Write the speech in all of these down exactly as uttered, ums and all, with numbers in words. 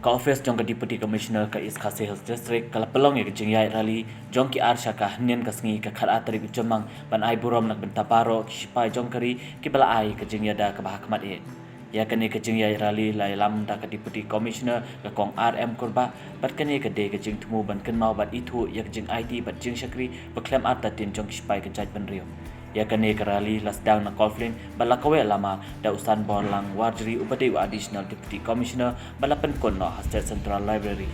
Ka ophis jong ka Deputy Commissioner ka East Khasi Hills District ka la pynlong ïa ka jingïaid rally jong ki ar shaka hynnin ka sngi ka khatar tarik u Jymmang ban ai burom na ka bynta baroh ki shipai jong ka ri kiba la ai ka jingïada kaba hakhmat eh. Ïa kane ka jingïaid rally la ïalam da ka Deputy Commissioner ka Kong R M Kurbah bad kane ka dei ka jingthmu ban kynmaw bad ithuh ïa ka jingaiti bad jingshakri bakhlem artatien jong ki shipai ka jaitbynriew. Ïa kane ka rally la sdang na Golf Link bad la kaweh lama da u Sanborlang Warjri uba dei u Additional Deputy Commissioner bad la pynkut noh ha State Central Library.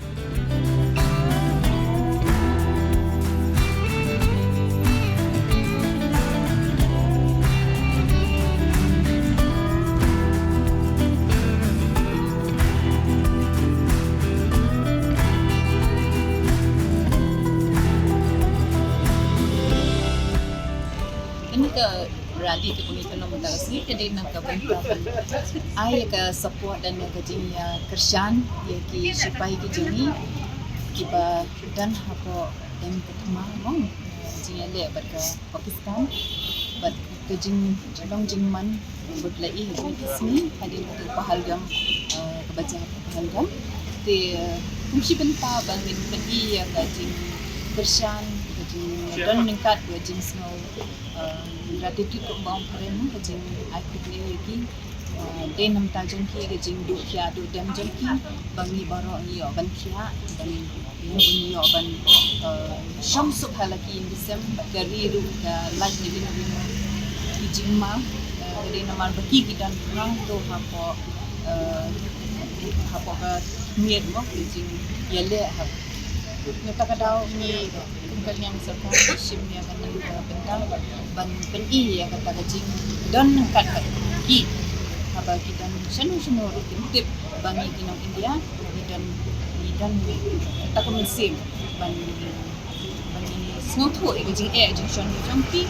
Kane ka rally kaba ngi pynlong mynta ka sngi ka dei na ka bynta ban ai ka support lane ka jingïakyrshan ïa ki shipai ki jong ngi kiba don hapoh deng ka thma, mo, jingïaleh bad ka Pakistan bad ka jinglong jingman ba la ïoh ha kine ki sngi hadien ka Pahalgam, eh, kaba jia ha Pahalgam. Te, eh, kum shi bynta ba ngin pyni ïa ka jingkyrshan, ka jingdon ryngkat, ka jingsngew, eh, gratitude, kumba ong phareng, ka jingai khublei ïa ki. Eh, dei na bynta jong ki, ka jingduh thiah duh dem jong ki ba ngi baroh ngi ïoh ban thiah, ban, ngi ïoh ban, eh, shong suk ha la ki ïing ki sem bad ka ri ruh ka lait na ki, na ki jingma. Eh, ka dei namar ba ki, ki don hangto hapoh, eh, hapoh ka miet, mo, ka jingïaleh ha. Nangta ka daw ngi kum ka liang sorkar ngi shim ïa kane ka bynta ban pyni ïa kata ka jingdon ryngkat bad ki, haba ki don shano shano ruh kim tip ba ngi ki nong India ngi don, ngi don kata ka mynsiem ban, ban sngewthuh ïa ka jingeh jingshon jong ki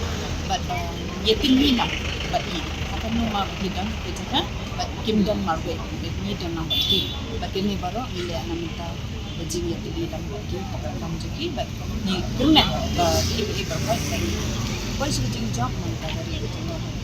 bad, eh, ïa ki, ngi nang bad ngi ha kano mar ba ki don ka jaka bad kim don marwei, ngi don nang bad ki. Bad kine baroh ngi leh na bynta ka jingïatylli lang bad ki, ka bynta jong ki, bad ngi kyrmen ba ki, ki baroh ban poi sha ka jingjop na ka ri ka jong ngi.